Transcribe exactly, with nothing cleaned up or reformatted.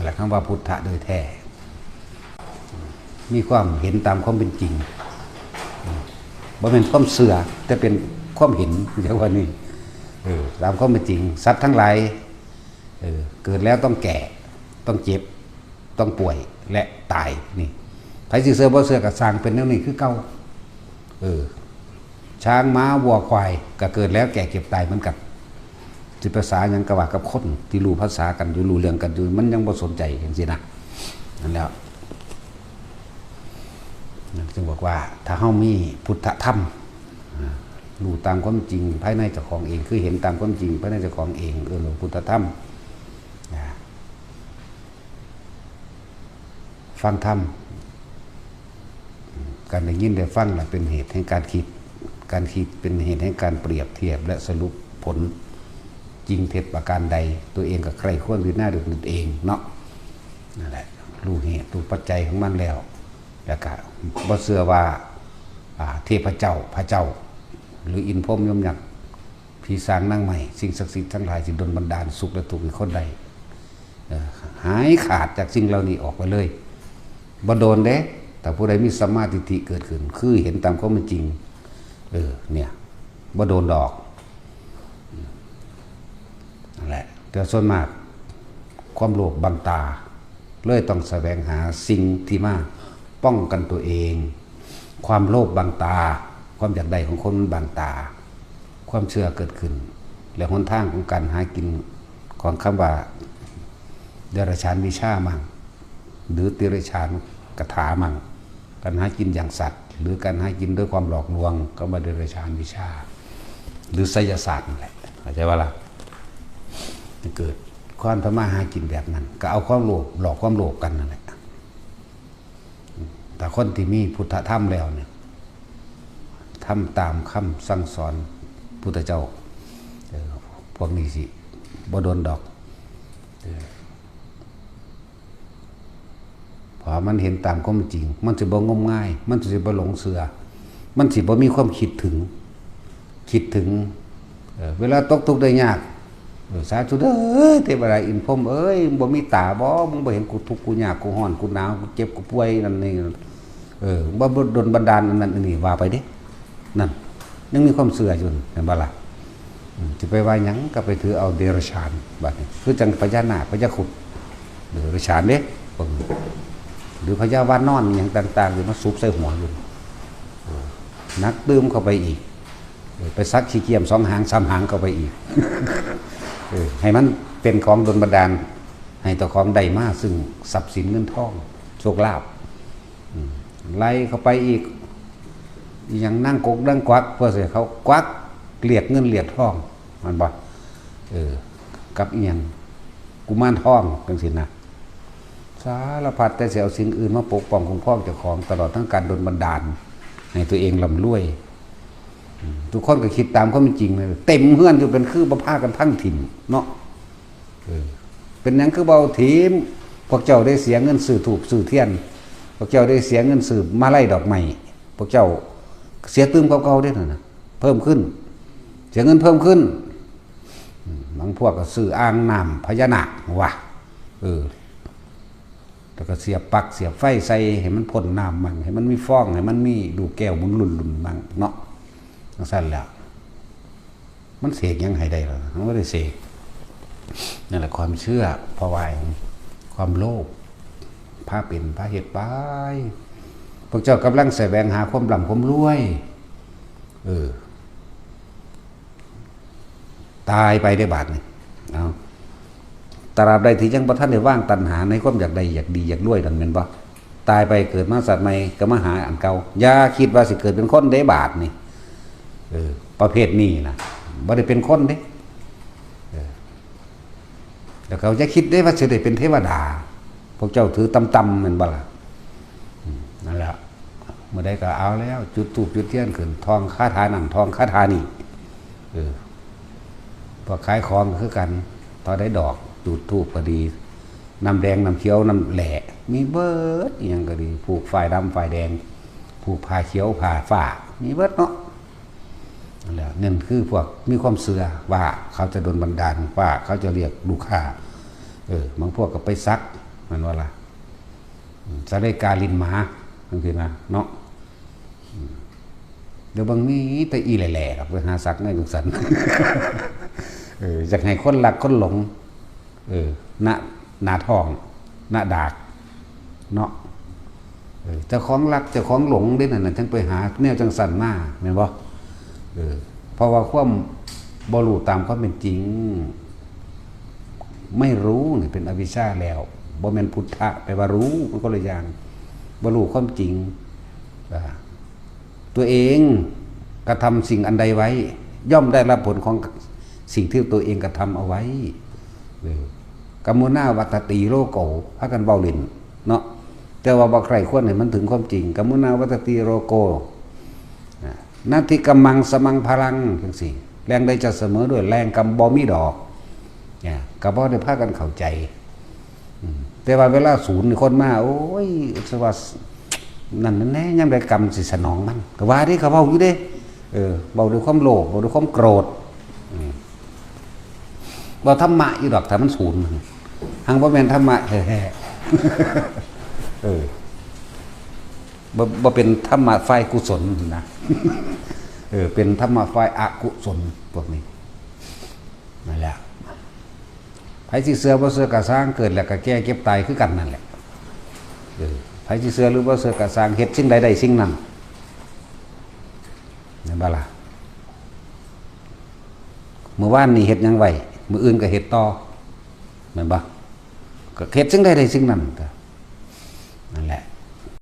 หละคำว่าพุทธะโดยแท้ มีความเห็นตามความเป็นจริง บ่แม่นความเชื่อ แต่เป็นความเห็น เรียกว่านี่ เออ ตามความเป็นจริง สัตว์ทั้งหลาย เออ เกิดแล้วต้องแก่ ต้องเจ็บ ต้องป่วย และตาย นี่ ไผสิเชื่อบ่เชื่อก็ซ่างเป็นแนวนี้คือเก่า เออ ช้างม้าวัวควายก็เกิดแล้วแก่เจ็บตายเหมือนกัน สิภาษาหยังก็ว่ากับคนที่รู้ภาษากันอยู่ รู้เรื่องกันอยู่ มันยังบ่สนใจจังซี่นะ นั่นแหล้ว นั่นจึงบอกว่า ถ้าเฮามีพุทธธรรม อ่า รู้ตามความจริงภายในเจ้าของเอง คือเห็นตามความจริงภายในเจ้าของเอง เอิ้นว่าพุทธธรรม อ่า ฟังธรรม การได้ยินได้ฟังน่ะเป็นเหตุแห่งการคิด การคิดเป็นเหตุแห่งการเปรียบเทียบและสรุปผลจริงเท็จประการใด ตัวเองก็ใคร่ครวญพิจารณาด้วยตนเองเนาะ นั่นแหละ รู้เหตุรู้ปัจจัยของมันแล้ว แล้วก็บ่เชื่อว่า อ่า เทพเจ้า พระเจ้า หรืออินทร์พรหมยมยักษ์ ผีสางนางไม้ สิ่งศักดิ์สิทธิ์ทั้งหลายสิดลบันดาลสุขและทุกข์ให้คนได้ เออ หายขาดจากสิ่งเหล่านี้ออกไปเลย บ่โดนเด้ ถ้าผู้ใดมีสัมมาทิฏฐิเกิดขึ้น คือเห็นตามความเป็นจริง เออ เนี่ย บ่โดนดอก นั่นแหละ แต่ส่วนมาก ความโลภบังตา เลยต้องแสวงหาสิ่งที่มาป้องกันตัวเอง ความโลภบังตา ความอยากได้ของคนมันบังตา ความเชื่อเกิดขึ้น และหนทางของการหากินของคำว่าเดรัจฉานวิชามั่ง หรือติรัจฉานคาถามั่ง การหากินอย่างสัตว์ หรือการหากินด้วยความหลอกลวง ก็ว่าเดรัจฉานวิชา หรือไสยศาสตร์นั่นแหละ เข้าใจว่าล่ะ เกิดความทำมาหากินแบบนั้น ก็เอาความโลภหลอกความโลภกันนั่นแหละ แต่คนที่มีพุทธธรรมแล้วเนี่ย ทำตามคำสั่งสอนพุทธเจ้า เออ พวกนี้สิบ่โดนดอก เออ เพราะมันเห็นตามความจริง มันสิบ่งมงาย มันสิบ่หลงเชื่อ มันสิบ่มีความคิดถึง คิดถึง เออ เวลาตกทุกข์ได้ยาก เออ สาธุเด้อ เทวดาอินทร์พรหมเอ้ย บ่มีตาบ่ มึงบ่เห็นกูทุกข์กูยากกูร้อนกูหนาวกูเจ็บกูป่วยนั่นนี่ เออ บ่ บ่ดลบันดาลอันนั้นอันนี้ ว่าไปเด้ นั่น ยังมีความเชื่ออยู่ เห็นบ่ล่ะ อืม สิไปว่าหยังก็ไปถือเอาเดรัจฉาน บัดนี้ คือจั่งพญานาค พญาครุฑ เดรัจฉานเด้ เบิ่ง หรือพญาวานอนหยังต่างๆ อยู่มาสุบใส่หัวอยู่ เออ หนักตื่มเข้าไปอีก เออ ไปสักขี้เกียจสองหางสามหางเข้าไปอีก เออ ให้มันเป็นของดลบันดาล ให้เจ้าของได้มาซึ่งทรัพย์สินเงินทอง โชคลาภ อืม ไล่เข้าไปอีก อีหยังนางกกนางกวัก เพื่อสิเขากวักเรียกเงินเรียกทอง มันบ่ เออ กับอีหยังกุมารทองจังซี่นะ สารพัดแต่สิเอาสิ่งอื่นมาปกป้องคุ้มครองเจ้าของ ตลอดทั้งการดลบันดาล ให้ตัวเองร่ำรวย อืม ทุกคนก็คิดตามความเป็นจริงเลย เต็มเฮือนอยู่เป็นคือบ่พากันพังถิ่มเนาะ เออ เป็นหยังคือบ่เอาถิ่ม พวกเจ้าได้เสียเงินซื้อธูปซื้อเทียน พวกเจ้าได้เสียเงินซื้อมาลัยดอกไม้ พวกเจ้าเสียตื่มกว่าเก่าเด้นั่นน่ะ เพิ่มขึ้น เสียเงินเพิ่มขึ้น อืม บางพวกก็ซื้ออ่างน้ำพญานาคว่ะ เออ แล้วก็เสียบปลั๊กเสียบไฟใส่ให้มันพ่นน้ำมั่ง ให้มันมีฟอง ให้มันมีลูกแก้วหมุนลุ่นๆมั่งเนาะ จังซั่นแหละ มันเสกหยังให้ได้ล่ะ มันบ่ได้เสก นั่นแหละความเชื่อ เพราะว่าความโลภ พาเป็น พาเฮ็ดไป พวกเจ้ากำลังแสวงหาความร่ำความรวย เออ ตายไปได้บาดนี่ เอา ตราบใดที่ยังบ่ทันได้วางตัณหาในความอยากได้ อยากดี อยากรวยนั่นแม่นบ่ ตายไปเกิดมาชาติใหม่ก็มาหาอันเก่า อย่าคิดว่าสิเกิดเป็นคนเด้บาดนี่ เออ ประเภทนี้นะ บ่ได้เป็นคนเด้ เออ แล้วก็อย่าคิดเด้ว่าสิได้เป็นเทวดา พวกเจ้าถือต่ำๆแม่นบ่ล่ะ อืม นั่นแหละ เมื่อใดก็เอาแล้ว จุดธูปจุดเทียนขึ้น ท่องคาถานั่น ท่องคาถานี่ เออ พวกขายของก็คือกัน เท่าใดดอก จุดธูปก็ดี น้ำแดง น้ำเขียว น้ำแหละ มีเบิด อิหยังก็ดี ผูกฝ้ายดำฝ้ายแดง ผูกผ้าเขียว ผ้าฟ้า มีเบิดเนาะ นั่นแหละ นั่นคือพวกมีความเชื่อว่าเขาจะดลบันดาล ว่าเขาจะเรียกลูกค้า เออ บางพวกก็ไปสัก แม่นบ่ล่ะ อืม สาเลกาลิ้นหมาจังซี่นะเนาะ อืม เดี๋ยวเบิ่งมีแต่อีแหล่ๆดอก ไปหาสักในจังซั่น เออ อยากให้คนรักคนหลง เออ ณ หน้าท้อง ณ ดาก เนาะ เออ เจ้าของรักเจ้าของหลงเด้นั่นน่ะ จั่งไปหาแนวจั่งซั่นมา แม่นบ่ เออ เพราะว่าความบ่รู้ตามความเป็นจริง ไม่รู้นี่เป็นอวิชชาแล้ว บ่แม่นพุทธะแปลว่ารู้ มันคนละอย่าง บ่รู้ความจริง อ่า ตัวเองกระทำสิ่งอันใดไว้ ย่อมได้รับผลของสิ่งที่ตัวเองกระทำเอาไว้ เออ กัมมุนาวัตตติโลโก พากันเว้าเล่นเนาะ แต่ว่าบ่ใคร่ครวญให้มันถึงความจริง กัมมุนาวัตตติโลโก อ่า นัตถิกรรมังสมังพลัง จังซี่ แรงใดจะเสมอด้วยแรงกรรมบ่มีดอก เนี่ย ก็บ่ได้พากันเข้าใจ อืม แต่ว่าเวลาสูนนี่คนมา โอ้ย สว่า นั่นแน่ ยามใดกรรมสิสนองมัน ก็ว่าเด้ เขาเว้าอยู่เด้ เออ เว้าด้วยความโลภ เว้าด้วยความโกรธ อืม เว้าธรรมะอยู่ดอก ถ้ามันสูน หังบ่แม่นธรรมะแท้ๆ เออ บ่ บ่เป็นธรรมะฝ่ายกุศลนะ เออ เป็นธรรมะฝ่ายอกุศลพวกนี้ นั่นแหละ ไผสิเชื่อบ่เชื่อก็ซ่าง เกิดแล้วก็แก่เจ็บตายคือกันนั่นแหละ เออ ไผสิเชื่อหรือบ่เชื่อก็ซ่าง เฮ็ดสิ่งใดได้สิ่งนั้น แม่นบ่ล่ะ มื้อวานนี้เฮ็ดหยังไว้ มื้ออื่นก็เฮ็ดต่อ แม่นบ่ ก็เฮ็ดสิ่งใดได้สิ่งนั้น นั่นแหละ